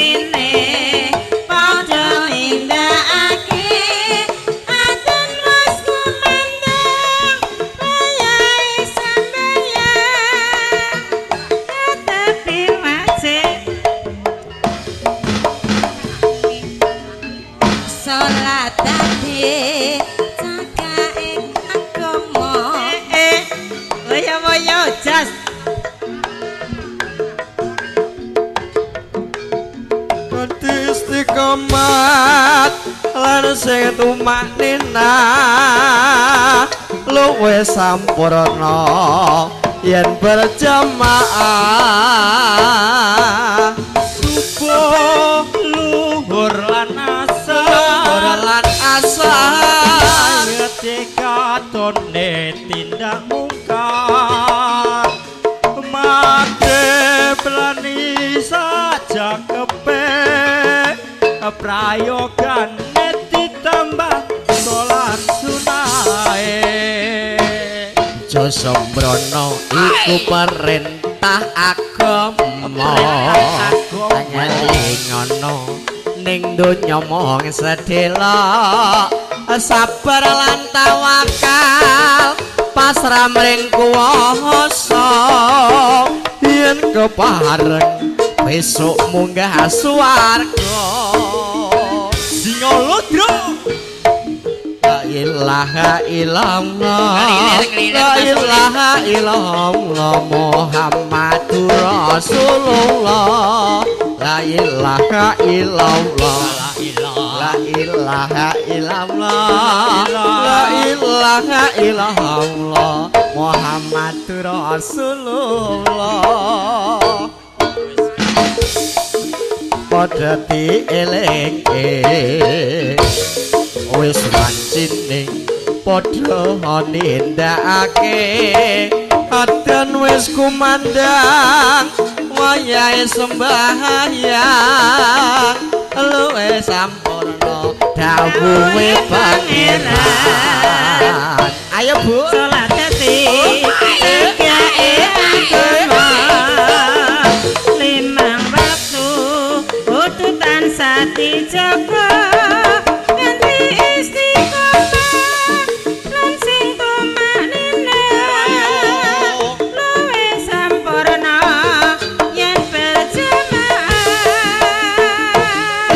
isine padha nindakake adan wis kumandhang wayahe sembahyang tetepi wajib salat dadi cakake agama. Woyo-woyo jas. Istiqomat lan sing tumaknina luwih sampurna yen berjamaah. Subuh luhur lan asar, lan asar katone tindak mungkar. Maghrib lan isya jakepe prayogane ditambah salat sunahe. Aja sembrono iku perintah agama. Ngelingono ning donya mung sedhela, sabar lan tawakal pasrah mring kuwasa. Yen kepareng besok munggah swarga. Singa ludruk. La ilaha illallah, la ilaha illallah Muhammadur Rasulullah. La ilaha illallah, la ilaha illallah, la ilaha illallah Muhammadur Rasulullah. Padha dielingke wis wancine padha nindakake adan wis kumandhang wayahe sembahyang luwih sampurna dawuhe Pangeran. Ayo Bu, salat dadi cekake agama limang waktu kudu tansah dijaga kanthi istiqomah lan sing tumanina luwih sampurna yen berjamaah.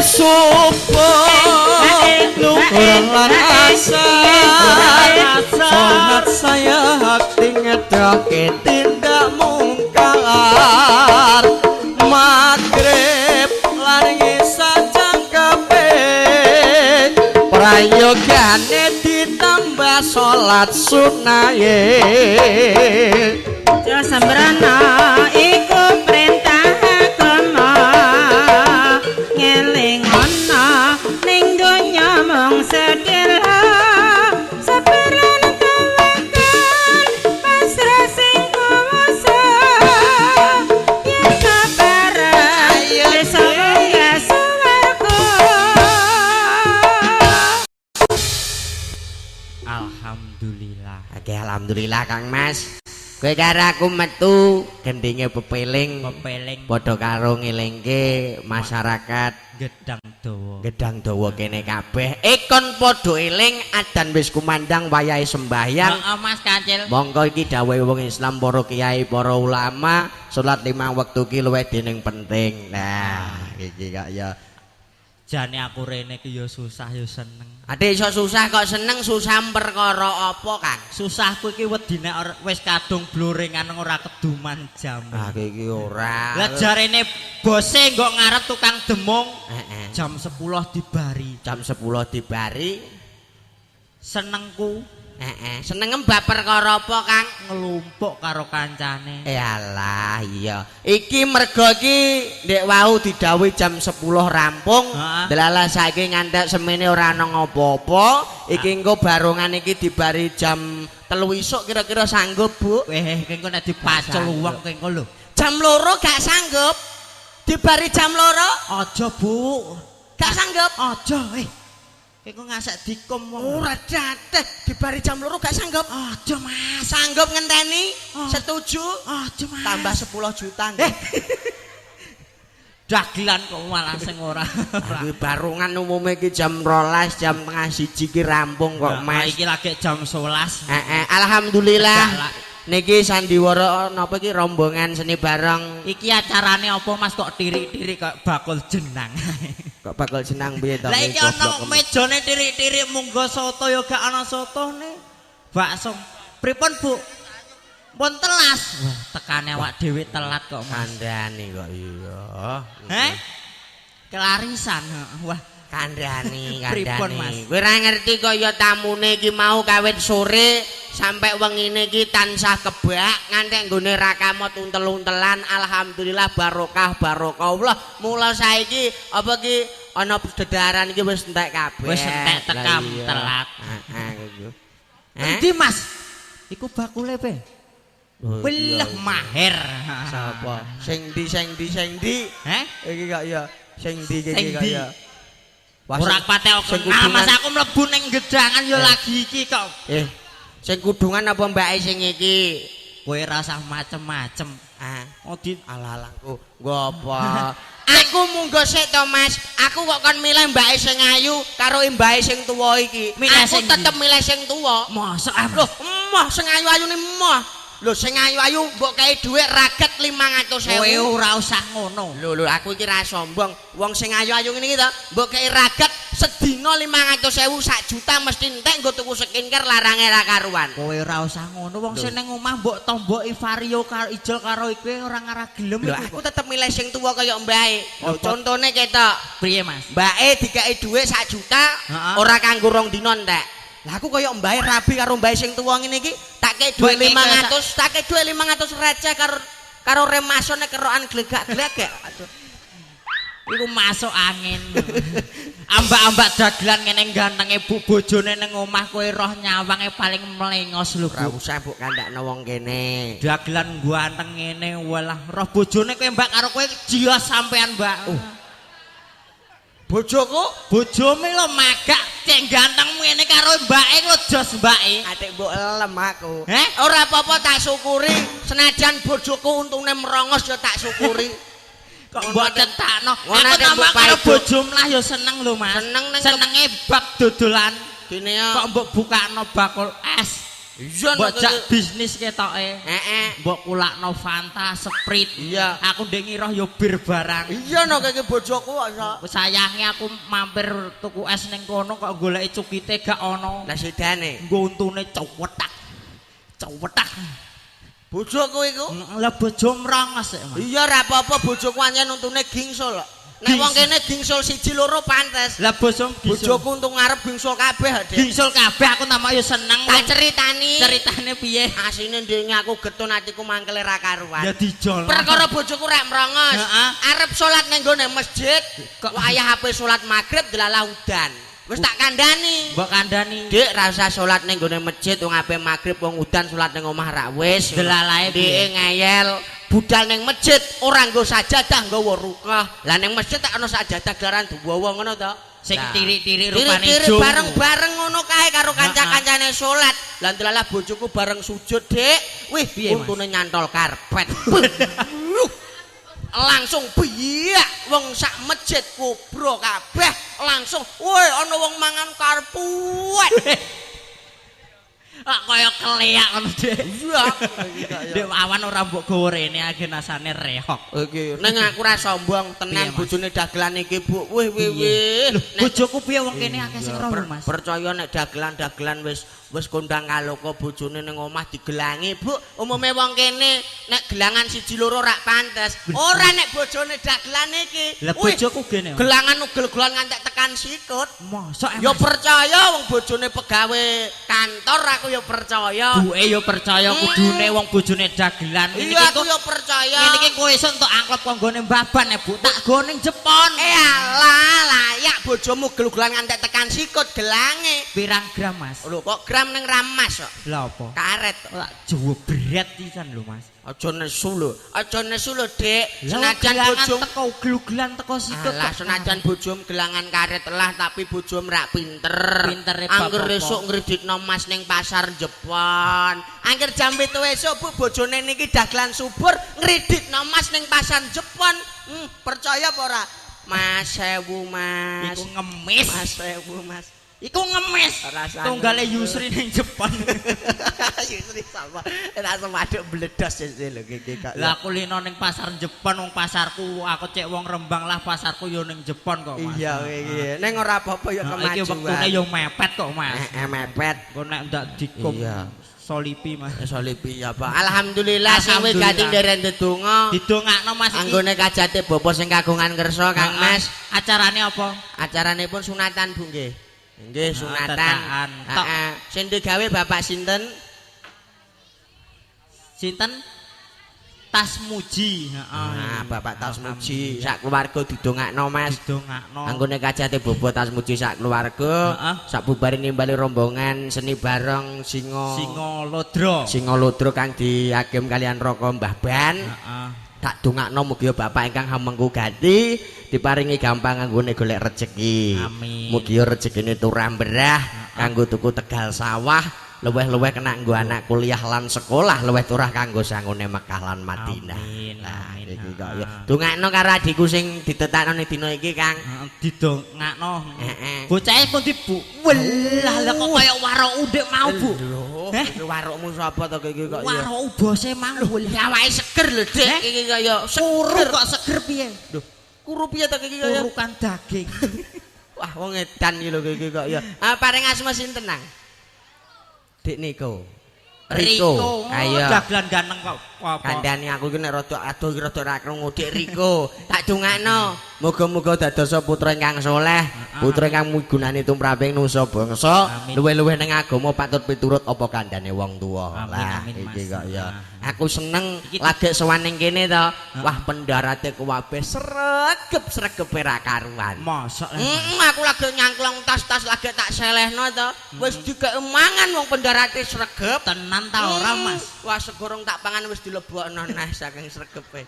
Subuh luhur lan asar, salat saya hati ngedoke tindak mungkar. Maghrib lan isya jangkepe prayogane ditambah salat sunahe. Aja sembrono iku perintah agama ngelingono ning donya mung sedhela sabar lan tawakal pasrah sing kuwasa yen kabaran besok munggah swarga. Alhamdulillah. Oke, alhamdulillah Kang Mas. Kowe karo aku metu gendinge pepeling, Pepeling padha karo ngelingke masyarakat gedang dawa. Gedang dawa kene kabeh. Ekon padha eling adan wis kumandang wayahe sembahyang. Heeh Mas Kancil. Monggo iki dawuhe wong Islam, para kiai, para ulama, salat 5 wektu ki luwih dening penting. Nah, iki kok ya. Jane aku rene ki ya susah ya seneng. Ade iso susah kok seneng, susah perkara apa, Kang? Susahku iki wedi nek wis kadung blorengan ora keduman jam. Ah iki ora. Lah jarene bose nggo ngarep tukang demung. Heeh. Jam 10 dibari. Jam 10 dibari. Senengku. Heeh. Senengem bab perkara apa, Kang? Nglumpuk karo kancane. Alah iya. Iki mergo iki ndek wau didhawuhi jam 10 rampung. Delalah saiki ngantek semene ora ana apa-apa. Iki engko barongan iki dibari jam 3 isuk kira-kira sanggup, Bu? Weh, engko nek dipacul wong engko lho. Jam 2 gak sanggup. Dibari jam 2? Aja, Bu. Gak sanggup. Aja, eh. Engko ngasek dikum wong. Ora dateh dibari jam 2 gak sanggup. Aja, Mas. Sanggup ngenteni? Oh. Setuju? Aja, Mas. Tambah 10 juta nggih. Dagelan kok malah sing ora. Kuwi barongan umume iki jam 12, jam 12.30 iki rampung kok, Mas. Iki lagi jam 11. Heeh, alhamdulillah. Niki sandiwara napa iki rombongan seni barong. Iki acarane apa Mas kok tirik-tirik kok bakul jenang. Kok bakul jenang piye to? Lah iki ana mejane tirik-tirik munggo soto ya gak ana sotone. Bakso. Pripun, Bu? Pun telas. Wah, tekane awak dhewe telat kok, Mas. Kandhani kok iya. Heh? Kelarisan. Wah, kandhani, Pripun, Mas? kandhani. Kowe ora ngerti kaya tamune iki mau kawit sore sampai wengine iki tansah kebak ngantek nggone rakamot untel-untelan. Alhamdulillah barokah barokah. Allah, mula saiki apa ki ana dedaran iki wis entek kabeh. Wis entek tekam telat. Heeh, iku. Endi, Mas? Iku bakule pe. Welah maher. Sapa? Sing ndi sing ndi sing ndi? Heh? Iki kok ya sing ndi iki kok ya. Ora patek kenal Mas, aku mlebu ning gedangan ya lagi iki kok. Sing kudungan apa mbake sing iki? Kowe rasah macem-macem. Ah, oh di alalangku. Nggo apa? Aku munggo sik to, Mas. Aku kok kon milih mbake sing ayu karo mbake sing tuwa iki. Aku tetep milih sing tuwa. Mosok lho, emoh sing ayu-ayune emoh. Lho sing ayu-ayu mbok kei dhuwit raget 500.000. Kowe ora usah ngono. Lho lho aku iki ra sombong. Wong sing ayu-ayu ngene iki to, mbok kei raget sedina 500.000 sak juta mesti entek nggo tuku skincare larange ra karuan. Kowe ora usah ngono. Wong sing ning omah mbok tomboki vario karo ijol karo iku ora ngarah gelem. Lho aku tetep milih sing tuwa kaya mbae. Lho contone ketok. Piye Mas? Mbake dikei dhuwit sak juta ora kanggo rong dina entek. Lah aku kaya mbae rabi karo mbae sing tuwa ngene iki, tak kei dhuwit 500, tak kei dhuwit 500 receh karo karo remasone kerokan glegak-glegek. Aduh. Iku masuk angin. Ambak-ambak dagelan ngene gantenge bu bojone ning omah kowe roh nyawange paling mlengos lho. Ora usah mbok kandakno wong kene. Dagelan ganteng ngene walah roh bojone kowe mbak karo kowe jios sampean mbak. Bojoku, bojomu lho magak cek ganteng ngene karo mbake lho jos mbake. Atik mbok elem aku. Heh? Ora apa-apa tak syukuri, senajan bojoku untune merongos ya tak syukuri. Kok mbok cetakno. Aku tambah karo bojomu lah ya seneng lho Mas. Seneng ning senenge bab dodolan. Dene ya. Kok mbok bukakno bakul es. Iya mbok jak bisnis ketoke. Heeh. Mbok kulakno Fanta, Sprite. Iya. Aku ndek ngiroh ya bir barang. Iya no kaya bojoku kok iso. Sayange aku mampir tuku es ning kono kok goleki cukite gak ana. Lah sidane. Nggo untune cewetak. Cewetak. Bojoku iku? Lah bojo mrongos sik, Mas. Iya ora apa-apa bojoku ancen untune gingsul kok. Nek wong kene gingsul siji loro pantes. Lah bojoku untung ngarep gingsul kabeh, Dik. Gingsul kabeh aku tambah ya seneng. Tak ceritani. Ceritane piye? Asine ndek aku getun atiku mangkele ra karuan. Ya dijol. Perkara bojoku rek mrongos. Arep salat ning nggone masjid, kok wayah ape salat magrib delalah udan. Wis tak kandhani. Mbok kandhani. Dik, ra usah salat ning nggone masjid wong ape magrib wong udan salat ning omah rak wis. Delalahe piye? Ngeyel. Budal ning masjid ora nggo sajadah nggawa rukah. Lah ning masjid tak ana sajadah gelaran duwawa ngono to. Sing tirik-tirik rupane tirik bareng-bareng ngono kae karo kanca-kancane salat. Lah delalah bojoku bareng sujud, Dik. Wih, untune nyantol karpet. Langsung biyak wong sak masjid kubro kabeh langsung woi ana wong mangan karpet. Kok kaya keleak ngono, Dik. Iya. Dik awan ora mbok gawa rene agen asane rehok. Iki ning aku ora sombong tenan bojone dagelan iki, Bu. Wih wih wih. Bojoku piye wong kene akeh sing roh, Mas. Percaya nek dagelan-dagelan wis wis kondang kaloka bojone ning omah digelangi, Bu. Umume wong kene nek gelangan siji loro rak pantes. Ora nek bojone dagelan iki. Lah bojoku gene. Gelangan ugel-gelan ngantek tekan sikut. Mosok ya percaya wong bojone pegawe kantor aku ya percaya. Buke ya percaya kudune wong bojone dagelan. Iya aku ya percaya. Ngene iki kowe esuk entuk angklop konggone mbaban ya, Bu. Tak go ning Jepon. Eh alah layak. teriak bojomu gel-gelan ngantek tekan sikut gelange. Pirang gram, Mas? Lho kok gram ning ramas kok. Lah apa? Karet. Lak jawa berat pisan lho, Mas. Aja nesu lho. Aja nesu lho, Dik. Senajan bojomu teko gel-gelan teko sikut. Alah, senajan bojomu gelangan karet lah tapi bojomu rak pinter. Pintere bab angger esuk ngreditno mas ning pasar Jepon. Angger jam 7 esuk Bu bojone niki dagelan subur ngreditno mas ning pasar Jepon. Percaya apa ora? Mas sewu, Mas. Iku ngemis. Mas sewu, Mas. Iku ngemis. Tunggale Yusri ning Jepon. Yusri sama. Langsung waduk bledos lho iki kok. Lah aku lino ning pasar Jepon wong pasarku aku cek wong Rembang lah pasarku yo ning Jepon kok, Mas. Iya iki. Ning ora apa-apa ya kemajuan. Iki wektune yo mepet kok, Mas. Heeh, mepet. Engko nek ndak dikum. Solipi, Mas. Solipi ya, Pak. Alhamdulillah sing wigati nderek ndedonga. Didongakno Mas iki. Anggone kajate bapa sing kagungan kersa, Kang Mas. Acarane apa? Acaranipun sunatan, Bu nggih. Nggih, sunatan. Heeh. Sing digawe Bapak sinten? Sinten? Tasmuji, heeh. Nah, Bapak Tasmuji sak keluarga didongakno, Mas. Didongakno. Anggone kajate bapa Tasmuji sak keluarga, sak bubare nimbali rombongan seni barong Singo. Singo Lodro. Singo Lodro kang diagem kalian Raka Mbah Ban. Heeh. Tak dongakno mugi bapak ingkang hamengku gati diparingi gampang anggone golek rejeki. Amin. Mugi rejekine turah berah kanggo tuku tegal sawah. Luweh-luweh kena nggo anak kuliah lan sekolah, luweh turah kanggo sangune Mekah lan Madinah. Amin. Lah iki kok ya. Amin. Dongakno karo adikku sing ditetakno ning dina iki, Kang. Didongakno. Heeh. Bocahe pundi, Bu? Welah lah kok kaya warok ndek mau, Bu. Lho, iki warokmu sapa to iki kok ya? Warok bose mau. Lho, awake seger lho, Dik. Iki kaya kuru kok seger piye? Lho, kuru piye to iki kaya? Kurukan daging. Wah, wong edan iki lho iki kok ya. Ah, paring asma sinten, Nang? Dik Niko. Riko. Ayo. Dagelan ganteng kok apa? Kandhane aku iki nek rada adoh iki rada ra krungu Dik Riko. Tak dongakno. Muga-muga dadosa putra ingkang saleh, putra ingkang migunani tumraping nusa bangsa, luwih-luwih ning agama patut piturut apa kandhane wong tuwa. Lah iki kok ya. Aku seneng lagi sowan ning kene to. Wah, pendarate kuwabeh sregep-sregepe ra karuan. Mosok lah. Aku lagi nyangklong tas-tas lagi tak selehno to. Wis dikek mangan wong pendarate sregep. Tenan ta ora, Mas? Wah, segorong tak pangan wis dilebokno neh saking sregepe.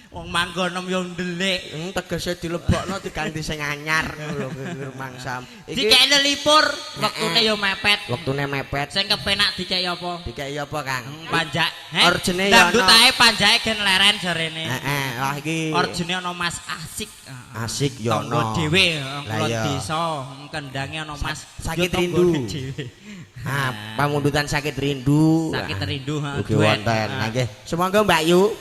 Wong manggono yo ndelik. Tegese dilebokno diganti sing anyar ngono lho rumangsam. Iki dikekne lipur, wektune yo mepet. Wektune mepet. Sing kepenak dikeki apa? Dikeki apa, Kang? Panjak. Orjene yo ana. Dangdutae panjake gen leren jarene. Heeh, wah iki. Orjene ana Mas Asik. Asik yo ana. Tangga dhewe, kula desa, kendange ana Mas Sakit Rindu. Ah, pamundutan Sakit Rindu. Sakit Rindu, heeh. Ugi wonten. Nggih. Sumangga Mbak Yu.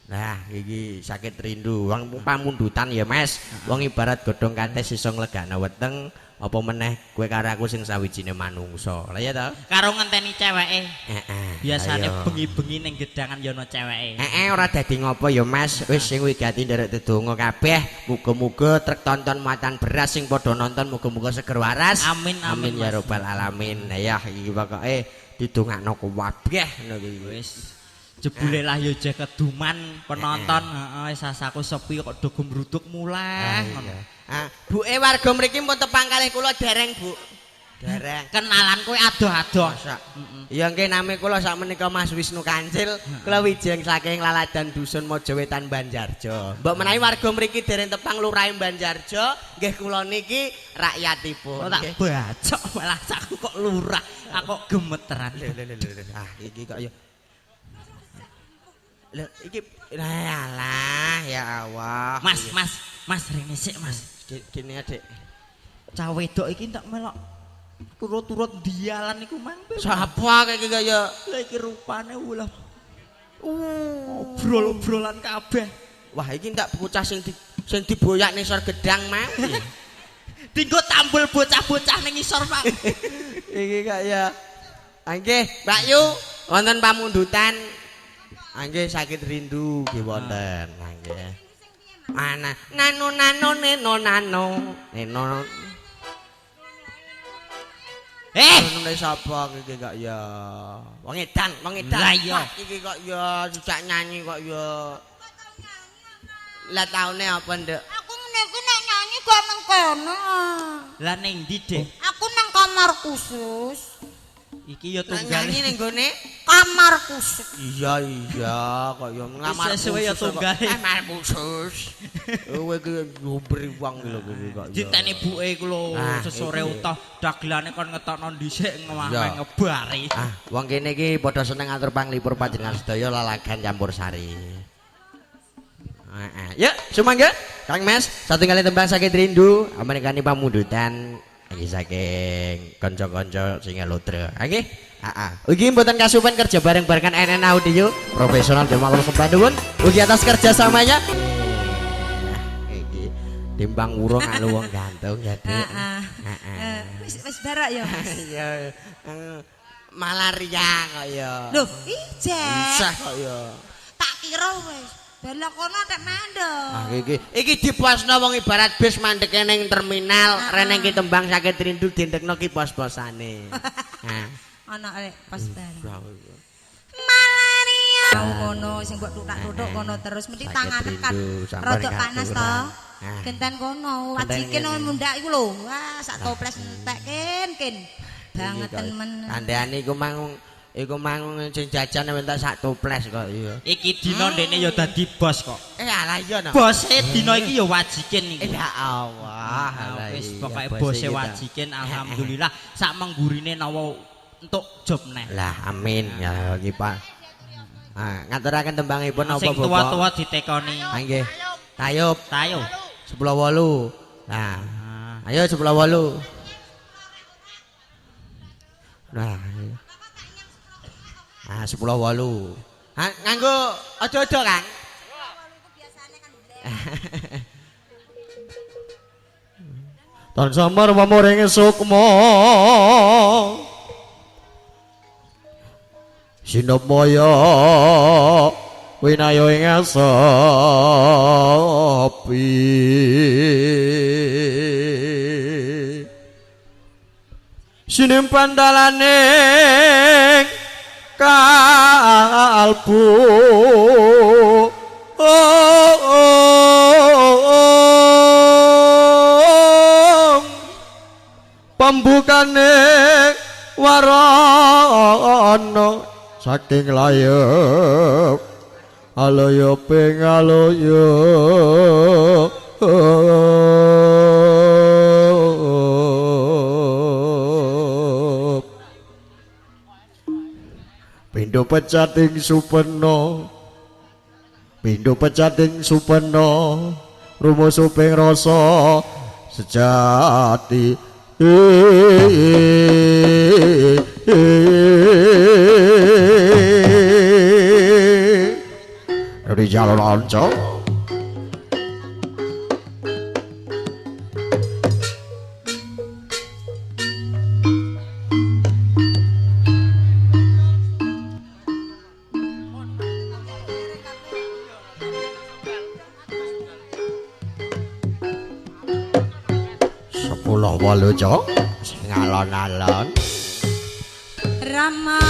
Nah, iki Sakit Rindu, wong pamundutan ya, Mas. Wong ibarat godhong kates iso nglegakno weteng, apa meneh kowe karo aku sing sawijine manungsa. Lah ya to? Karo ngenteni ceweke. Heeh. Biasane bengi-bengi ning gedangan ya ana ceweke. Heeh, ora dadi ngopo ya, Mas. Wis sing wigati nderek dedonga kabeh, muga-muga trek tonton muatan beras sing padha nonton muga-muga seger waras. Amin amin ya rabbal alamin. Lah ya iki pokoke didongakno kabeh ngono iki. Wis. Jebule lah yo jeh keduman penonton, heeh sasaku sepi kok do gumruduk muleh ngono. Ah, buke warga mriki pun tepang kalih kula dereng, Bu. Dereng. Kenalan kowe adoh-adoh. Iya nggih nami kula sakmenika Mas Wisnu Kancil, kula wijeng saking Laladan Dusun Mojowetan Banjarjo. Mbok menawi warga mriki dereng tepang Lurahe Banjarjo, nggih kula niki rakyatipun. Kok tak bacok malah aku kok lurah, aku kok gemeteran. Lho lho lho. Ah iki kok ya. Lho iki alah ya Allah. Mas, Mas, Mas rene sik, Mas. Gini Adik. Cah wedok iki tak melok turut-turut dialan iku mang. Sapa iki kaya lha iki rupane ulah. Obrol-obrolan kabeh. Wah, iki ndak bocah sing diboyak ning isor gedang mang. Dinggo tambul bocah-bocah ning isor, Pak. Iki kaya nggih, Mbak Yu, wonten pamundutan. Nggih Sakit Rindu nggih wonten. Nggih. Ana nano nano neno nano. Neno. Nene sapa iki kok ya? Wong edan, wong edan. Lah iya. Iki kok ya sejak nyanyi kok ya. Lah taune apa, Nduk? Aku ngene iki nek nyanyi gak nang kono. Lah ning ndi, Dik? Aku nang kamar khusus. Iki ya tunggal. Nyanyi ning gone kamar khusus. Iya iya kok ya ngamar khusus. Sesuai ya tunggal. Kamar khusus. Kowe iki ngobri wong lho kowe kok. Diteni buke iku lho sesore utuh dagelane kon ngetokno dhisik ngewah ngebari. Ah, wong kene iki padha seneng atur panglipur panjenengan sedaya lalagan campur sari. Heeh. Yuk, sumangga Kang Mas, satunggalé tembang sakit rindu amenikani pamundutan iki saking kanca-kanca sing ngelodra. Nggih. Heeh. Ugi mboten kasupen kerja bareng-barengan NN Audio profesional Demak sembah nuwun. Ugi atas kerjasamanya. Iki timbang urung anu wong gantung ya, Dik. Heeh. Wis wis barak ya, Mas. Iya. Malaria kok ya. Lho, ijek. Isah kok ya. Tak kira wis. Belok kono tek mandek. Ah iki iki dipasno wong ibarat bis mandeke ning terminal, rene iki tembang sakit rindu dindekno ki pos-posane. Hah. Ana rek pos bareng. Malaria. Kono sing mbok tutak-tutuk kono terus mesti tangane kan rada panas to. Genten kono wajike mundak iku lho. Wah, sak toples entek ken-ken. Bangeten men. Kandhane iku mang iku mang sing jajan entek sak toples kok iya. Iki dina ndekne ya dadi bos kok. Alah iya no. Bose dina iki ya wajikin iki. Ya Allah. Wis pokoke bose wajikin alhamdulillah sak menggurine nawa entuk job neh. Lah amin ya iki Pak. Ah ngaturaken tembangipun apa Bapak? Sing tua-tua ditekoni. Ah nggih. Tayub. Tayub. 10.8. Nah. Ayo 10.8. Nah. Ah 10.8. Ah nganggo aja-aja Kang. Tan samar pamuring sukma sinopmaya winayo ing asapi sinimpan dalane kalbu pembukane warana saking layep alaya ping alaya pindho pecating supena pindho pecating supena rumus ping rasa sejati. Dari jalur onco 10.8 cok sing alon-alon Rama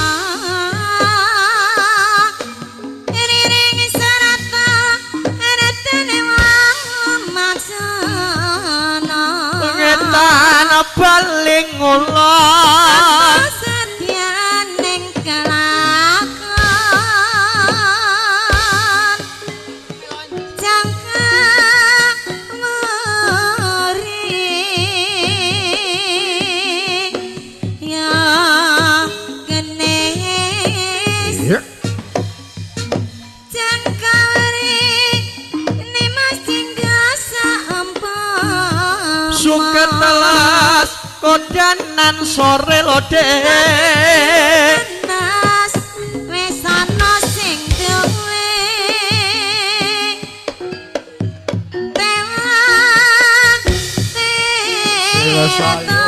ring sarata ratene maksana ngetan baling ngulon setyaning kelakon jangka meri ya genes jangka meri nimas jingga saempama suket telas kodanan sore lode nas wis ana sing duwe tewa tirta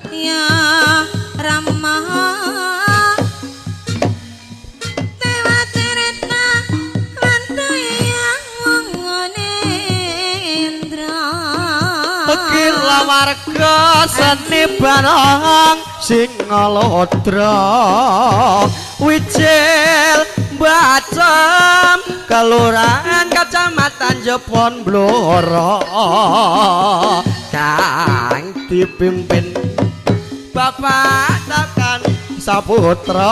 ya Rama tewa tirta wantuyang wong nendra Gila warga seni barang sing ngalodra wijil bacem kelurahan kecamatan Kecamatan Jepon Blora kang dipimpin Bapak Takan Saputra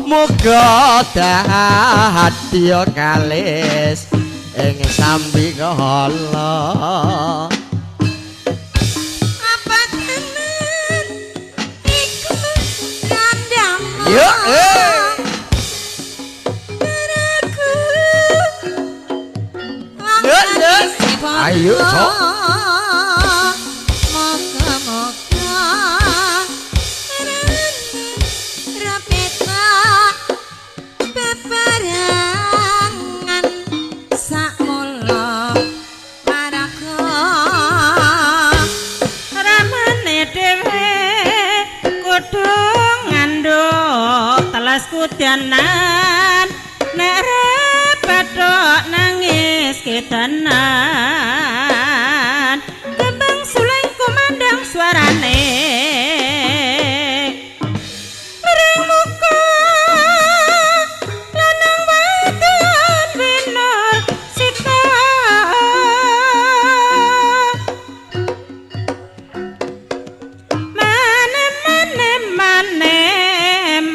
muga dadi kalis ing sambikala. Apa tenan iku kandhamu? Yo ayo cok. Moga-moga rapeta peperangan sakmula paraga ramane dhewe kudu ngandhuk telas kudanan nek repethok nangis kedanan kembang suling kumandang suarane ring muka lanang wadon winur sika mane mane mane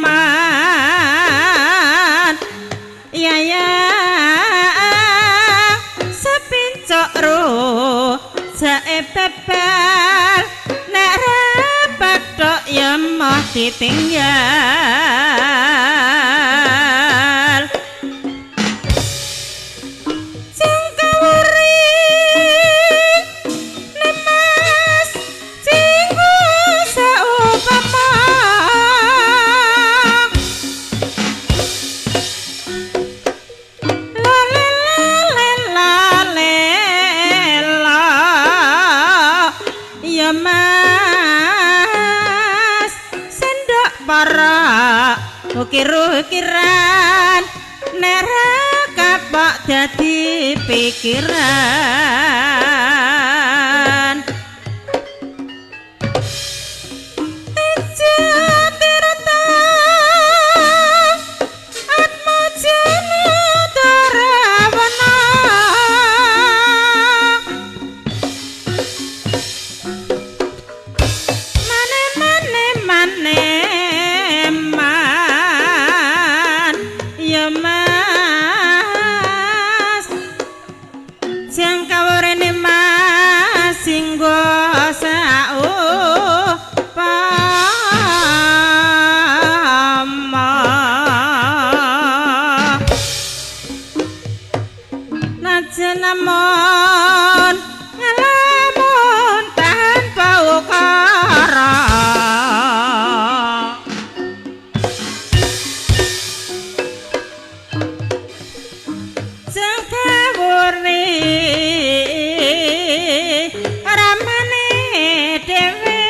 man ya ya sepincok ro jae bebal nek repethok ya moh ditinggal. Jengkawuri nemas jinggu saupama la la la la la ya mas sendok para ukir-ukiran nek ra kapok dadi pikiran. Tejo tirta atmajana tarawana mane mane mane man ya mas jangkawurene mas singgo saupama najan namon ngalamun tanpa ukara jangkawuri ramane dhewe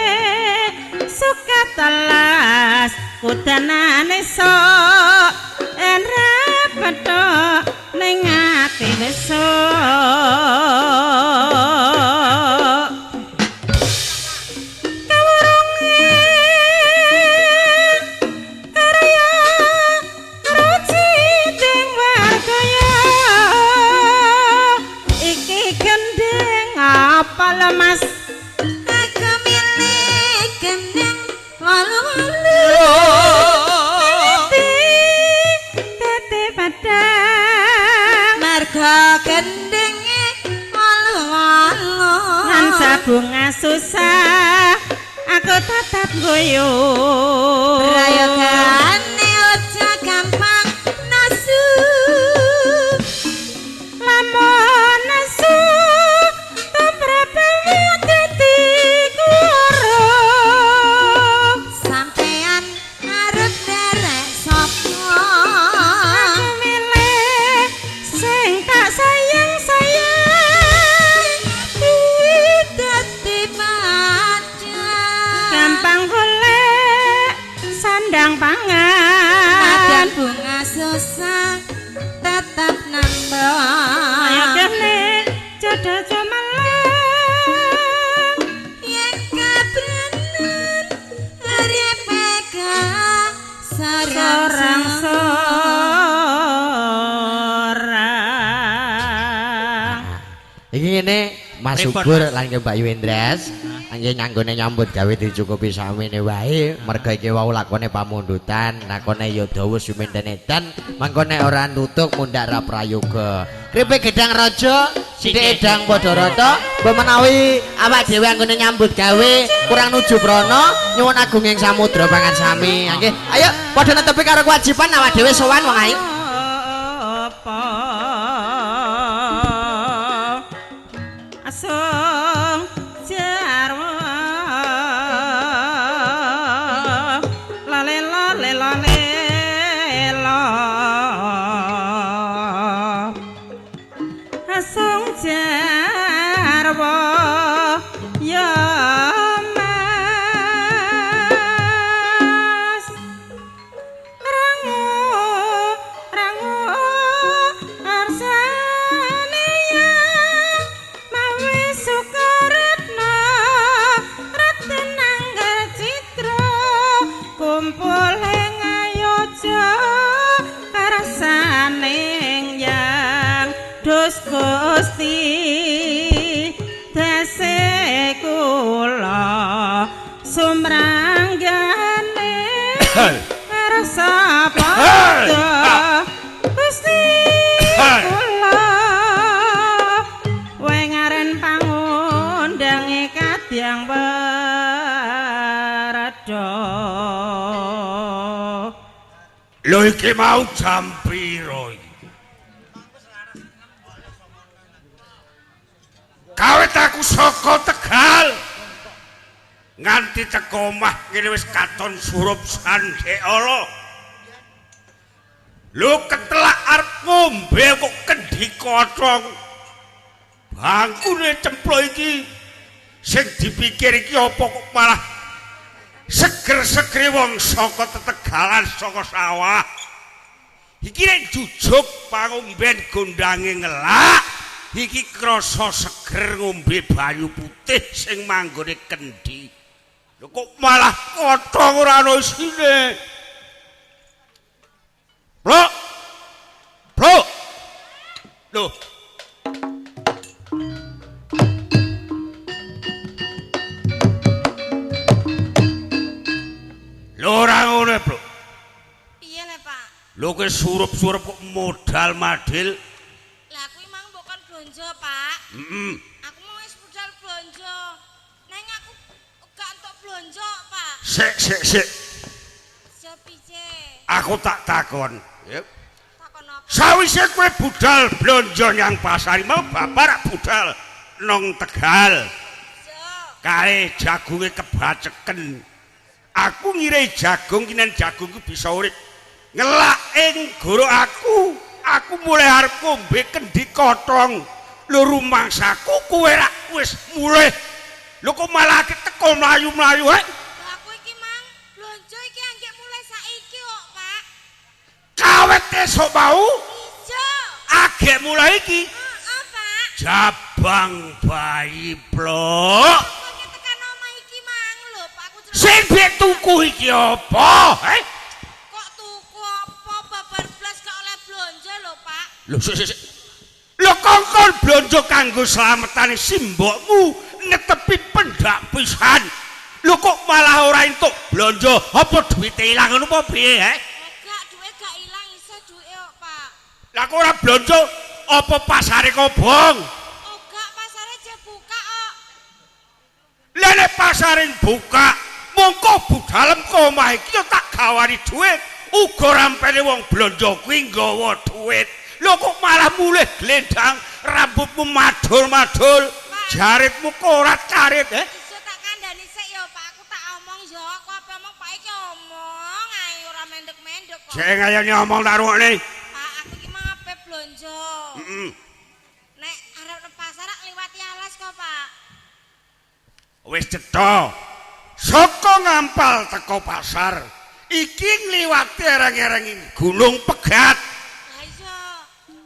suka telas kudanane sok ora pethok ning ati besok. Kawurunge karya ruci wargaya iki gendeng apa lemas aku milih gendeng walu-walu tete padang marga gendenge walu-walu lan bunga susah aku tetap guyu prayogane aja gampang nasu lamun nasu tumrape dadi guru sampean arep derek sapa aku milih sing tak sayang sayang dadi padang gampang golek sandang pangan. Iki ngene Mas Subur lan Mbak Yuwendres, nggih nganggone nyambut gawe dicukupi sakmene wae, merga iki wau lakone pamundutan, lakone ya dawa sumenten edan, mangko nek ora nutuk mundhak ra prayoga. Kripik gedang raja, sithik edang padha rata, mbok menawi awak dhewe anggone nyambut gawe kurang nuju prana, nyuwun agung ing samudra pangan sami. Nggih, ayo padha netepi karo kewajiban awak dhewe sowan wong ae. Asung jarwa lale lale lale lo asung jarwa ya mas rangu rangu arsane ya mawe sukaretna Raden Angger Citra kumpul ing Ayodya karsaning yang dus Gusti dase kula sumranggane karsa padha Gusti kula wengaren pangundange kadyang werada. Lho iki mau jam piro iki? Kawit aku saka Tegal nganti teko omah ngene wis katon surup sandhek ala. Lho ketelak arep ngombe kok kendhi kocong. Bangkune cempluk iki sing dipikir iki apa kok malah seger-segere wong saka tetegalan saka sawah. Iki nek jujuk pangomben gondange ngelak, iki krasa seger ngombe banyu putih sing manggone kendhi. Lho kok malah kotong ora ana isine. Bro. Bro. Lho. Lho ora ngono, Bro. Piye le, Pak? Lho kowe surup-surup kok modal madil. Lah kuwi mang mbok kon blonjo, Pak. Heeh. Aku mau wis budal blonjo. Neng aku gak entuk blonjo, Pak. Sik sik sik. Piye? Aku tak takon. Yep. Takon apa? Sawise kowe budal blonjo nyang pasar mau bapak rak budal nang Tegal. Kae jagunge kebaceken. Aku ngira jagung kinen jagungku bisa urip. Ngelak ing goro aku. Aku mulai arep ngombe kendhi kotong. Lho rumangsaku kowe rak wis mulih. Lho kok malah teko mlayu-mlayu hek? Lah aku iki mang blonjo iki anggek mulai saiki kok, Pak. Kawet esuk mau? Iya. Agek mulai iki. Heeh, Pak. Jabang bayi blok. Aku tekan omah iki mang lho, Pak. Aku sing mbek tuku iki apa? Heh? Kok tuku apa babar blas gak oleh blonjo lho, Pak. Lho sik sik. Lho kongkon blonjo kanggo slametane simbokmu netepi pendak pisan. Lho kok malah ora entuk blonjo? Apa duwite ilang ngono apa piye, heh? Gak, duwe gak ilang isih duwe kok, Pak. Lah kok ora blonjo apa pasare kobong? Oh, gak, pasare jek buka kok. Lah nek pasare buka, mongko budalem ke omah iki ya tak gawani dhuwit. Uga rampene wong blonjo kuwi nggawa dhuwit. Lho kok malah mulih glendang, rambutmu madul-madul, jaritmu korat-karit, eh? Iso tak kandhani sik ya, Pak. Aku tak omong ya, aku apa omong Pak iki omong ae ora mendek-mendek kok. Jek ngayane omong tak rungokne. Pak, aku iki mang ape blonjo. Heeh. Nek arep nang pasar rak liwati alas kok, Pak. Wis cetha. Saka Ngampal teko pasar, iki ngliwati ereng-ereng Gunung Pegat. Lah iya.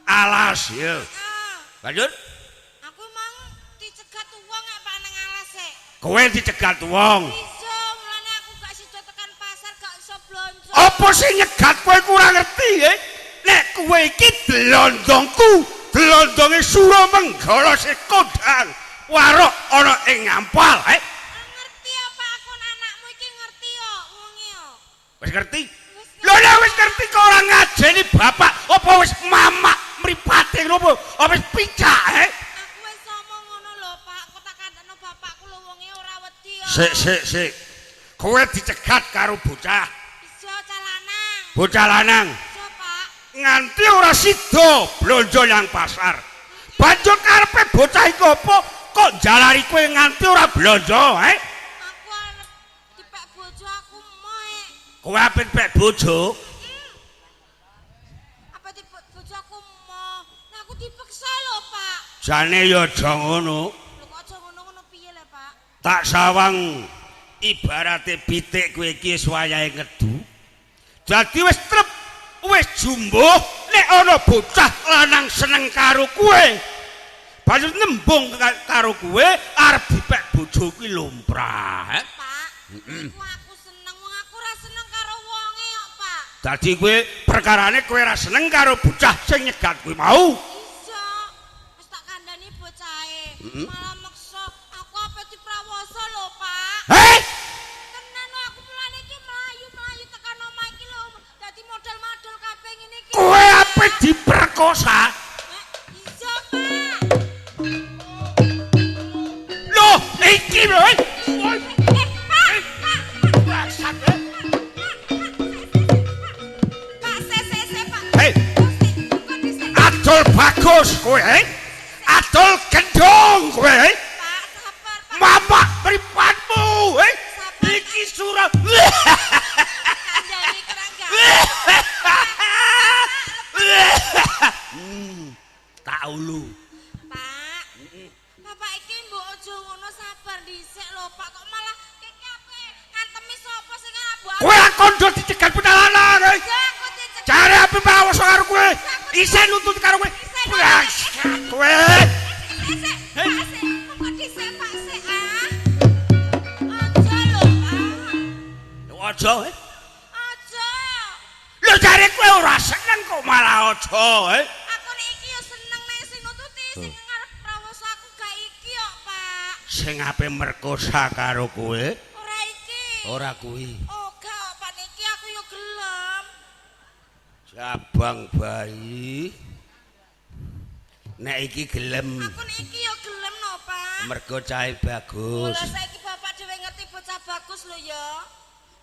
Alas ya. Heeh. Lanjut. Aku mang dicegat wong nek Pak nang alas sik. Kowe dicegat wong. Iya, mulane aku gak sida tekan pasar gak iso blonjo. Apa sing nyegat kowe kurang ngerti, eh? Nek kowe iki dlondongku, Glondonge Suramenggala sing kondhang warok ana ing Ngampal, eh? Ngerti ya Pak, aku anakmu iki ngerti yo wonge yo. Wis ngerti? Lho nek wis ngerti kok ora ngajeni bapak, apa wis mamak mripate ngono apa wis picak, eh? Aku wis ngomong ngono lho Pak, kok tak kandhakno bapakku lho wonge ora wedi yo. Sik sik sik. Kowe dicegat karo bocah. Iya cah lanang. Bocah lanang. Iya Pak. Nganti ora sida blonjo nyang pasar. Banjur karepe bocah iku apa kok njalari kowe nganti ora blonjo, eh? Aku arep dipek bojo aku moe. Kowe ape pek bojo? Apa dipek bojo aku moh. Nah aku dipeksa lho Pak. Jane ya aja ngono. Lho kok aja ngono-ngono piye le Pak? Tak sawang ibarate pitik kowe iki wis wayahe ngedu. Dadi wis trep, wis jumbuh nek ana bocah lanang seneng karo kowe. Banjur nembung karo kowe arep dipek bojo kuwi lumrah. Eh? Pak, iku aku seneng wong aku ora seneng karo wonge kok Pak. Dadi kowe perkarane kowe ora seneng karo bocah sing nyegat kuwi mau. Iya, wis tak kandhani bocahe. Malah meksa aku apa diprawasa lho Pak. Hei! Tenan lho aku mulane iki mlayu-mlayu tekan omah iki lho dadi modal-modal kabeh ngene iki. Kowe ape diperkosa? Iya Pak. Loh, iki lho. Eh, Pak, Pak, Bangsat, eh. Pak, se se se Pak. Hei. Kok dhisik? Adol bagus kowe, eh? Adol gendong kowe, eh? Pak, sabar Pak. Mamak mripatmu, eh? Iki surat. Kandhani kurang gawe. Tak ulu. Pak. Bapak iki mbok aja ngono sabar dhisik lho Pak. Kok malah keke ape ngantemi sapa sing ngabuk Kowe kondo dicegat bocah lanang, eh? Aku dicegat. Jare ape pawos karo kowe? Isen nuntut karo kowe. Bangsat kowe. Sik, Pak, sik. Kok dhisik Pak sik ah. Aja lho Pak. Lho aja, eh? Aja. Lho jare kowe ora seneng kok malah aja, eh? Aku nek iki yo seneng nek sing nututi sing ngarep prawasa aku gak iki kok Pak. Sing ape merkosa karo kowe? Ora iki. Ora kuwi. Oh gak kok Pak niki aku yo gelem. Jabang bayi. Nek iki gelem Aku nek iki yo gelem no Pak. mergo cahe bagus. Mula saiki bapak dhewe ngerti bocah bagus lho ya.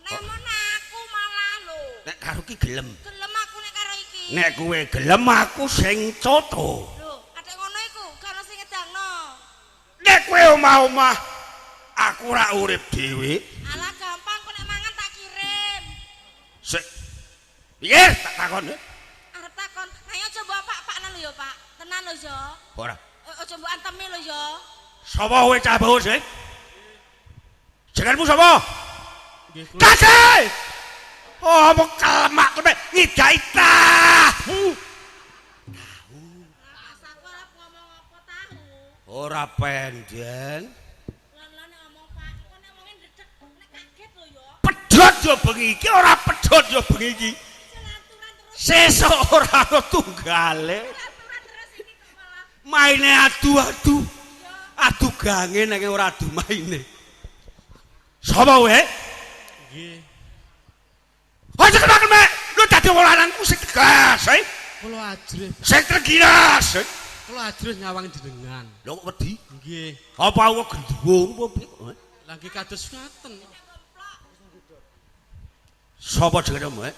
Nek mon aku malah lho. Nek karo ki gelem. Gelem aku nek karo iki. Nek kowe gelem aku sing coto. Lho, adek ngono iku gak ono sing ngedangno. Nek kowe omah-omah aku ora urip dhewe. Alah gampang kok nek mangan tak kirim. Sik. Piye tak takon? Arep takon, ayo coba pak-paknan lho ya, Pak. Tenan lho ya. Ora. Aja mbok antemi lho ya. Sapa kowe cah bagus, eh? Jenengmu sapa? Nggih kula Kakek! Oh, apa kelemak klemek ngidai tahu. Pas aku arep ngomong apa tahu. Ora pendeng. Lan-lan nek ngomong Pak, kok nek wonge ndredeg nek kaget lho ya. Pedhot yo bengi iki ora pedhot yo bengi iki. Selaturan terus, Sesuk ora ana tunggale. selaturan terus iki kok malah. Maine adu-adu. Adu gange nek ora adu maine. Sapa kowe? nggih. Aja kena-kena. Lu dadi wong lanangku sing tegas, eh? Kula ajrih, Sing trengginas. Eh? kula ajrih nyawang jenengan. Lho kok wedi? Nggih. Apa aku gendruwo apa piye? Lah nggih kados ngaten. Sapa jenengmu, eh?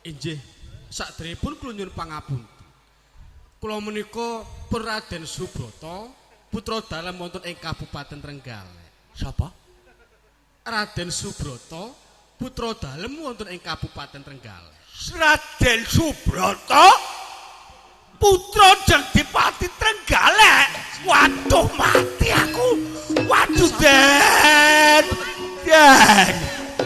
Inggih. Sakderengipun kula nyuwun pangapunten. Kula menika pun Raden Subrata, putra dalem wonten ing Kabupaten Trenggalek. Sapa? Raden Subrata, putra dalem wonten ing Kabupaten Trenggalek. Raden Subrata putra Jagdipati Trenggalek. Waduh mati aku. Waduh Den. Den.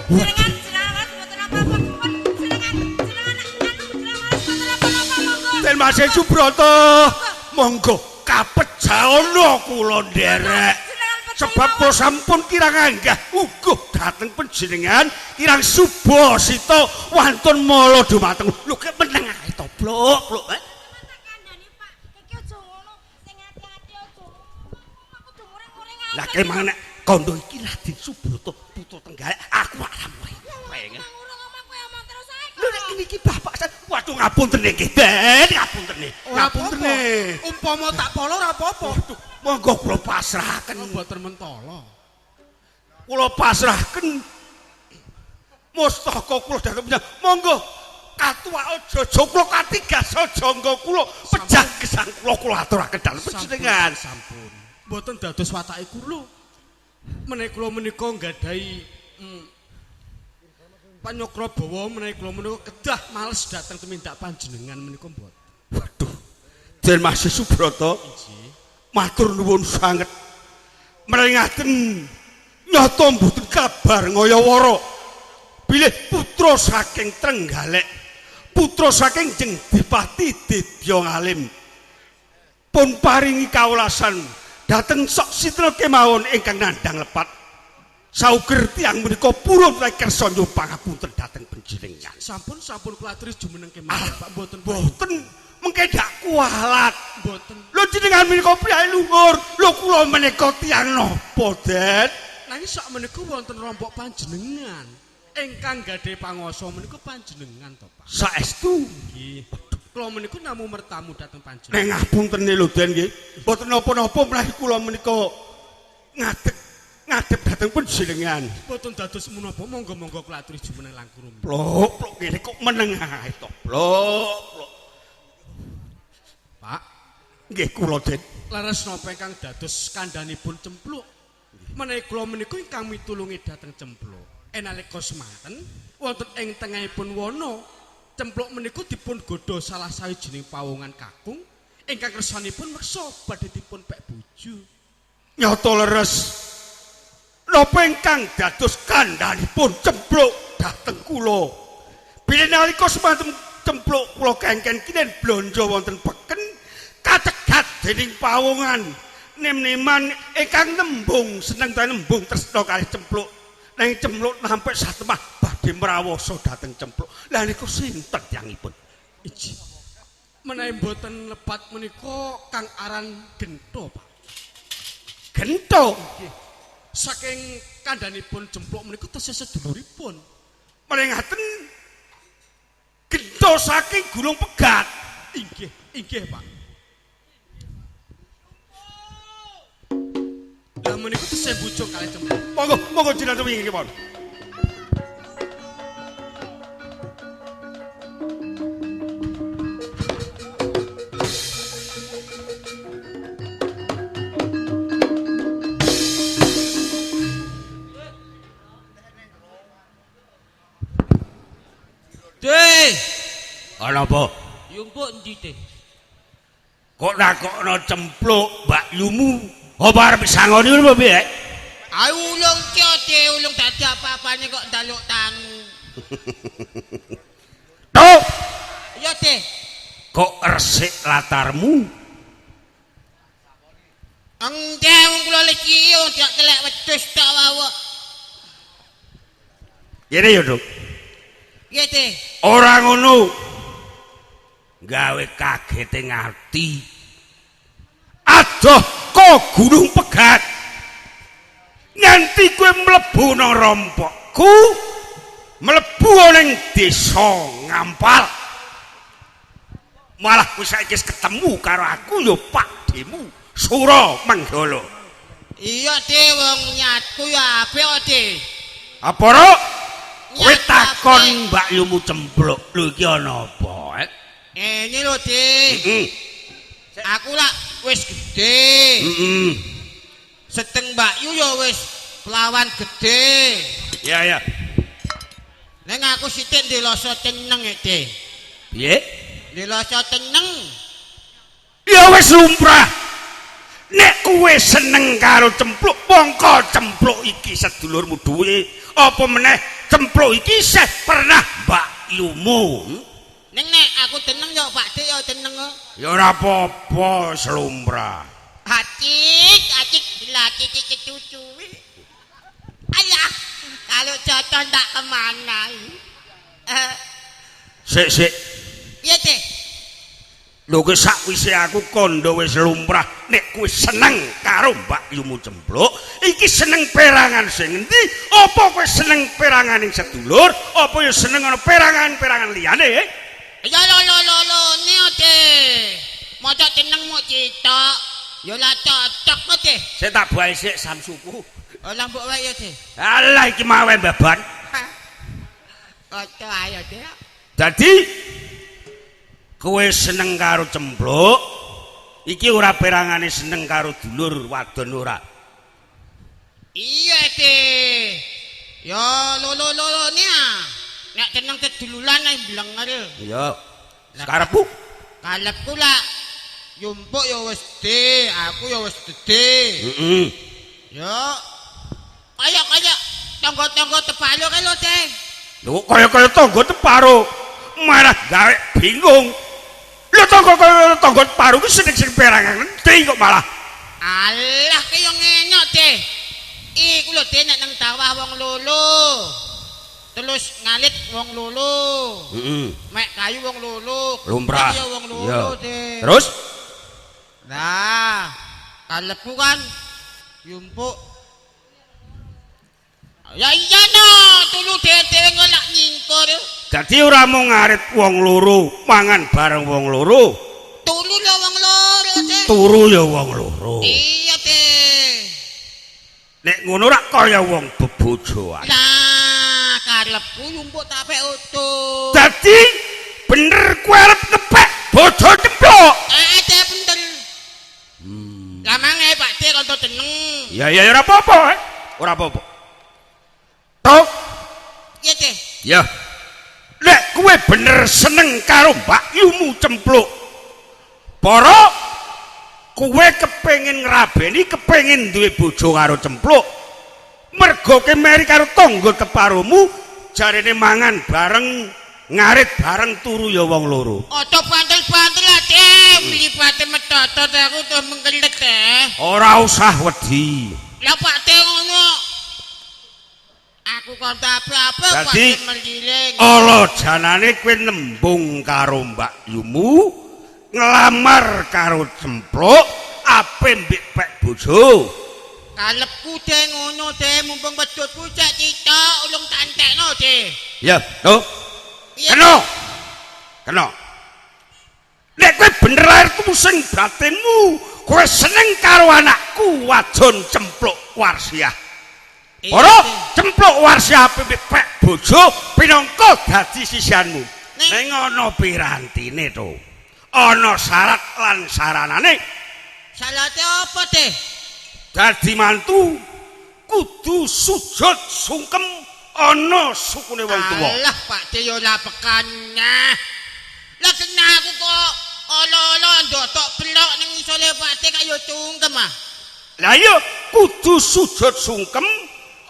Jenengan jenengan mboten apa-apa. Pun jenengan jenengan anu jenengan mboten apa-apa monggo. Den Mas Subrata, monggo kapejaana kula nderek. Jenengan percaya Sebab mawon. kula sampun kirang anggah uguh dhateng panjenengan kirang subasita wantun mala dumateng. Lho kek meneng ae to, Blok, Blok. Eh? Tak kandhani Pak, iki aja ngono. Lah kemang nek kondo iki Raden Subroto putra Trenggalek aku ora mreng. Lho nek ngene iki bapak saya waduh ngapunten nggih Den, ngapunten. Ngapunten. Umpama tak polo ora apa-apa. Waduh, monggo kula pasrahaken. Mboten mentolo. Kula pasrahken mustaka kula dhateng panjenengan. Monggo katuwa aja kula katigas jangga kula pejah gesang kula kula aturaken dalem panjenengan. Sampun. Mboten dados watake kula. Menawi kula menika nggadahi panyokra bawa menawi kula menika kedah males dhateng tumindak panjenengan menika mboten. Waduh. Den Mas Subroto. Matur nuwun sanget. Mringaten nyata mboten kabar ngayawara. Bilih putra saking Trenggalek, putra saking Jeng Dipati Didya Ngalim pun paringi kawelasan dhateng sok sitra kemawon ingkang nandhang lepat. Sauger tiyang menika purun kersa nyuwun pangapunten dhateng panjenengan. Sampun sampun kula aturi jumeneng kemawon Pak mboten mboten mengke dak kualat. Mboten. Lho jenengan menika priyayi luhur, lho kula menika tiyang napa, Den? Nanging sak menika wonten rompok panjenengan ingkang gadhahi pangwasa menika panjenengan to, Pak. Saestu. Nggih. Kula menika namung mertamu dhateng panjenengan. Nek ngapunten lho Den nggih. Mboten napa-napa menawi kula menika ngadeg ngadep dhateng panjenengan. Mboten dados menapa monggo-monggo kula aturi jumeneng langkung rumiyin. Plok, plok ngene kok meneng ae to. Plok, plok. Pak, nggih kula Den. Leres napa ingkang dados kandhanipun Cempluk? Menawi kula menika ingkang mitulungi dhateng Cempluk. Nalika semanten wonten ing tengahipun wana Cempluk menika dipun godha salah sawijining pawongan kakung ingkang kersanipun meksa badhe dipun pek bojo. Nyata leres. Napa ingkang dados kandhanipun Cempluk dhateng kula? Bilih nalika semanten Cempluk kula kengken kinen blonjo wonten peken kacegat dening pawongan nem-neman ingkang nembung seneng ta nembung tresna kalih Cempluk. Nanging Cempluk nampik satemah badhe mrawasa dhateng Cempluk. Lah niku sinten tiyangipun? Iji. Menawi mboten lepat menika kang aran Gento, Pak. Gento? Nggih. Saking kandhanipun Cempluk menika tesih seduluripun. Mringaten Gento saking Gunung Pegat. Inggih, inggih, Pak. Lah menika tesih bujuk kalih Cempluk. Monggo, monggo jenengan wingi kemawon. Deh, ana apa? Yumpuk endi, Deh? Kok nakokno Cempluk Mbak Yumu? Apa arep sangoni ngono apa piye? Ayo ulung ki Deh, ulung dadi apa-apane kok njaluk tangu. Tok. Iya, Deh. Kok resik latarmu? Engke wong kula leki wong dak telek wedhus tok wawok. Ngene ya, Duk. Piye, Deh? Ora ngono. Gawe kagete ngerti. Adoh kok Gunung Pegat. Nganti kowe mlebu nang rompokku, mlebu ning desa Ngampal. Malah kowe saiki wis ketemu karo aku ya Pakdemu Sura Menggala. Iya, Deh, wong nyatku ya apik kok, Deh. Apa, Ruk? Kowe takon Mbak Yumu Cempluk, lho iki ana apa, eh? Ini lho, Deh. Heeh. Aku lak wis gedhe. Heeh. Seteng Mbak Yu ya wis pelawan gedhe. Ya, ya. Ning aku sithik ndeloso teneng, Deh. Piye? Ndeloso teneng. Ya wis lumrah. Nek kowe seneng karo Cempluk, mongko Cempluk iki sedulurmu duwe. Apa meneh Cempluk iki isih pernah Mbak Yumu. Ning nek aku teneng ya Pak Dik ya teneng kok. Ya ora apa-apa, selumrah. Acik, acik dilati cucu. Ayah, kalau jodoh ndak kemana. Sik, sik. Piye, Dik? Lho kowe sakwise aku kandha wis lumrah nek kowe seneng karo Mbak Yumu Cempluk, iki seneng perangan sing endi? Apa kowe seneng peranganing sedulur? Apa ya seneng ana perangan-perangan liyane? Ya lo lo lo lo ne te. Maca jeneng muk citok. Ya lah cocok kok te. Sik tak buahe sik samsuku. Lah mbok wae ya te. Alah iki mawe baban. Aja ayo te. Dadi kowe seneng karo Cempluk, iki ora perangane seneng karo dulur wadon ora. Iya te. Ya lo lo lo lo ne. Nek seneng seduluran ae blenger. Iya. Karepku? Kalepku lah yumpuk ya wis de, aku ya wis gede. Heeh. Ya. Kaya-kaya tangga-tangga teparo kae lho, Teh. Lho kaya-kaya tangga teparo malah gawe bingung. Lho tangga kaya tangga teparo ku seneng sing perangan endi kok malah. Alah ki yo ngenyok, Teh. Iku lho Teh nek nang sawah wong lolo. Terus ngalit wong lolo. Heeh. Mek kayu wong lolo. Lumrah. Ya wong lolo, Teh. Terus? Nah, kalepku kan yumpuk. Ya iya no, tulu dhewe ngelak nyingkur. Dadi ora mung ngarit wong loro, mangan bareng wong loro. Tulu ya wong loro, Teh. Turu ya wong loro. Iya, Teh. Nek ngono rak kaya wong bebojoan. Lah, kalepku yumpuk tapek utuh. Dadi bener kowe arep ngepek bojo Cempluk. Teh bener. Lah mange Pak Teh kanca jeneng. Ya ya ora apa-apa, Ora apa-apa. Tok. Iya, Teh. Ya. Nek kowe bener seneng karo Mbak Yumu Cempluk. Para kowe kepengin ngrabeni, kepengin duwe bojo karo Cempluk. Mergo kemeri karo tangga teparomu jarene mangan bareng, ngarit bareng, turu ya wong loro. Aja bantel-bantel lah, Teh. Mlipate metotot aku tuh mengkelet, Teh. Ora usah wedi. Lah Pak Teh ngono. Aku kon apa-apa kok meliling. Ala janane kowe nembung karo Mbak Yumu, nglamar karo Cempluk, ape mbek pek bojo. Kalepku Teh ngono Teh, mumpung pedhotku cek citok ulung tak entekno Teh. Ya, lho. Kena. Kena. Nek kowe bener lahirku sing batinmu, kowe seneng karo anakku wadon Cempluk Warsiah. Ora Cempluk Warsiah pek bojo pinangka dadi sisihanmu. Ning ana pirantine to. Ana syarat lan saranane. Syarate apa, Teh? Dadi mantu kudu sujud sungkem ana sukune wong tuwa. Alah Pak Teh yo ora pekane. Lah kena aku kok ala-ala ndotok blok ning isole Pak Teh kaya sungkem ah. Lah iya kudu sujud sungkem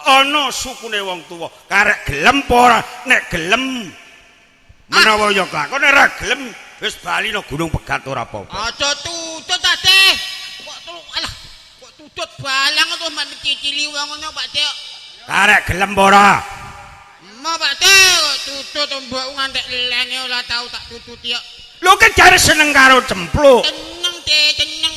ana sukune wong tuwa. Karek gelem apa ora? Nek gelem menawa ya kelakon, nek ora gelem wis bali nang Gunung Pegat ora apa-apa. Aja tutut ta, Teh. Kok alah kok tutut balang terus mak dicicili wong ngono Pak Teh. Karek gelem apa ora? Ma Pak Teh kok tutut mbokku ngantek lene ora tau tak tututi kok. Lho kan jare seneng karo Cempluk. Teneng Teh, teneng.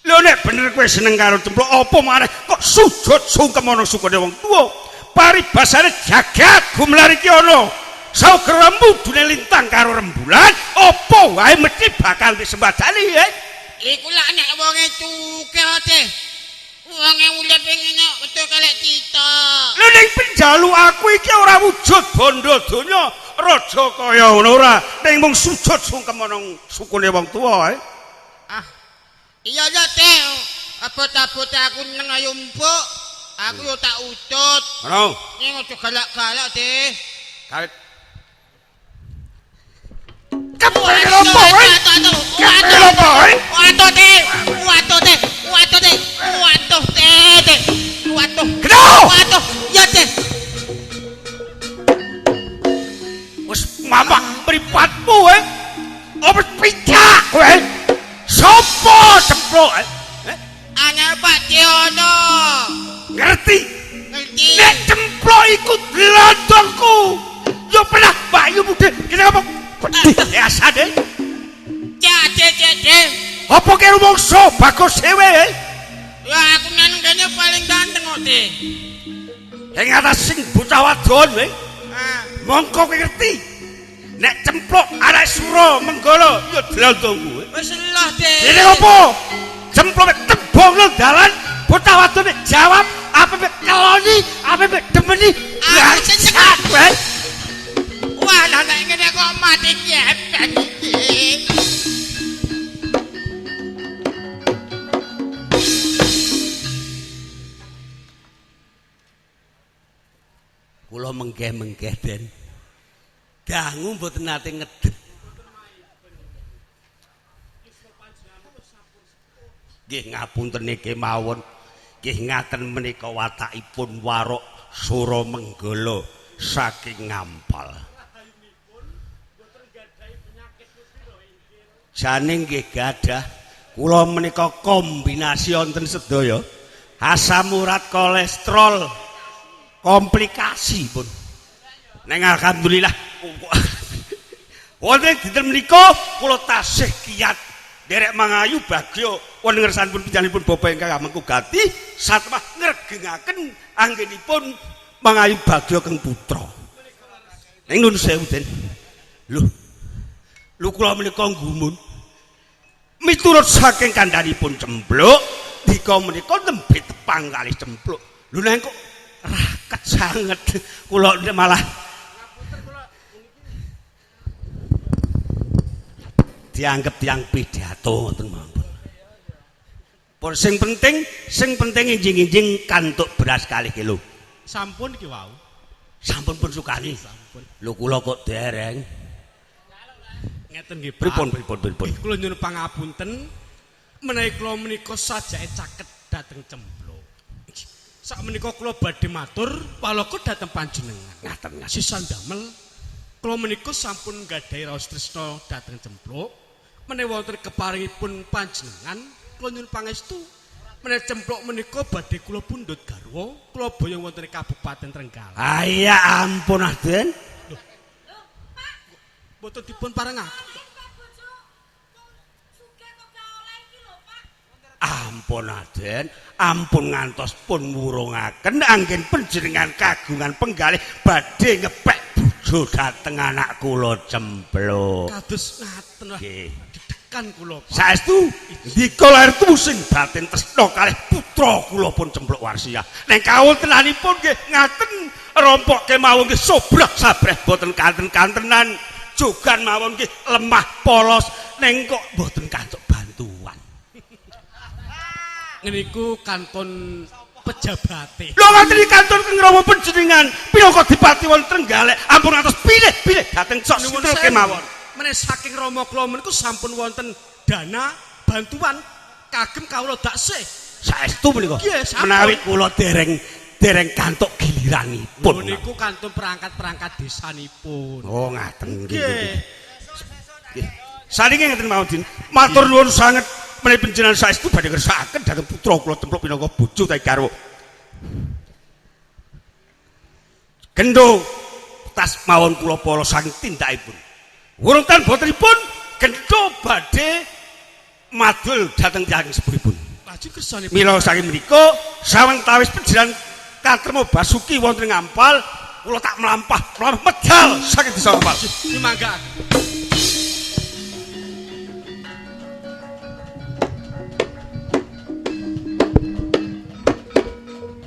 Lho nek bener kowe seneng karo Cempluk apa maneh kok sujud sungkem ana sukune wong tuwa. Paribasane jagat gumelar iki ana. Sauger mudune lintang karo rembulan, apa wae mesti bakal disembadani, Iku lak nek wonge cuke, Teh. Wonge urip ngene betul kalek cita. Lho ning pinjalu aku iki ora wujud bondo donya, raja kaya ngono ora, ning mung sujud sungkem ana sukune wong tuwa, Ah. Iya ya, Teh. Abot-abot aku neng ayo mbok. Aku yo tak utut. Ngono. Ning aja galak-galak, Teh. Kawit. Kepengen apa, kowe? Kepengen apa, kowe? Waduh, Teh. Waduh, Teh. Waduh, Teh. Waduh, Teh. Waduh. Kena. Waduh, ya, Teh. Wis mamak mripatmu, kowe. Apa picak kowe? Sopo Cempluk? Ana Pak Tiono. Ngerti? Ngerti. Nek Cempluk iku dlondongku. Yo pernah Mbak Yu budhe kene apa? Biasa deh. Cak C C D. Apa ki rumangsa bagus dhewe? Ya aku nang kene paling ganteng kok, De. Ing atas sing bocah wadon kowe. Ah, Mongko kowe ngerti. Nek cempluk arek Sura Menggala ya dlandongku. wis eloh, De. Dene opo? Cempluk mek tembung nang dalan, bocah wadon mek jawab, apa mek keloni, apa mek demeni. Aku seneng. Bangsat kowe. Wah, lah nek ngene kok mati gepeng iki. Kula menggeh-menggeh Den. Dangu mboten nate ngedep. Nggih ngapunten niki mawon. Nggih ngaten menika watakipun Warok Sura Menggala saking Ngampal. Jane nggih gadah kula menika kombinasi wonten sedaya asam urat, kolesterol, komplikasi pun. Neng alhamdulillah wonten dinten menika kula tasih kiyat nderek mangayu bagya wonten ngersanipun panjenenganipun bapa ingkang amengku gati satemah ngregengaken anggenipun mangayu bagya keng putra. Ning nun sewu Den. Lho. Lho kula menika gumun. Miturut saking kandhanipun cempluk, dika menika nembe tepang kalih cempluk. Lho nang kok raket sanget kula malah dianggep tiyang pidato ngoten mawon. Pun sing penting enjing-enjing kantuk beras kalih kilo. Sampun iki wau. Sampun pun sukani. Sampun. Lho kula kok dereng. Ngeten nggih, Pak. Pripun pripun pripun. Kula nyuwun pangapunten menawi kula menika sajake caket dhateng cempluk. Sakmenika kula badhe matur paloka dhateng panjenengan. Ngaten ngaten. Sisan damel kula menika sampun nggadahi raos tresna dhateng cempluk. Menawi wonten keparingipun panjenengan kula nyuwun pangestu menawi cempluk menika badhe kula pundhut garwa kula boyong wonten ing Kabupaten Trenggalek. Ah ya ampun ah Den. Mboten dipun parengaken. Ampun Aden, ampun ngantos pun wurungaken anggen panjenengan kagungan penggalih badhe ngepek bojo dhateng anak kula cempluk. Kados ngaten lah. Nggih. Dedekan kula, Pak. Saestu ndika lairtu sing batin tresna kalih putra kula pun cempluk warsiah. Ning kawontenanipun nggih ngaten rompok kemawon nggih sobrah sabreh boten kanten-kantenan. Jogan mawon nggih lemah polos ning kok boten kantuk bantuan. Ngeniku kanton pejabate. Lho ngoten iki kanton keng Rama panjenengan pinangka dipati wonten Trenggalek ampun ngantos pilih-pilih dhateng sok Nuwun sinten sewu. kemawon. Menawi saking Rama kula meniku sampun wonten dana bantuan kagem kawula daksih. Saestu menika Nggih, sampun. menawi kula dereng kantuk giliranipun. Niku kantun perangkat-perangkat desanipun. Oh ngaten nggih. Nggih. Nggih. Salinge ngeten mawon Din. Matur nuwun sanget menawi panjenengan saestu badhe ngersakaken dhateng putra kula cempluk pinangka bojo ta garwa. Gendho tas mawon kula pala saking tindakipun. Wurung tan botenipun gendho badhe madul dhateng tiyang sepuhipun. Lajeng kersanipun Mila saking menika sawetawis panjenengan katrema Basuki wonten ing Ngampal, kula tak mlampah mlampah medal saking desa Ngampal. nyumangga.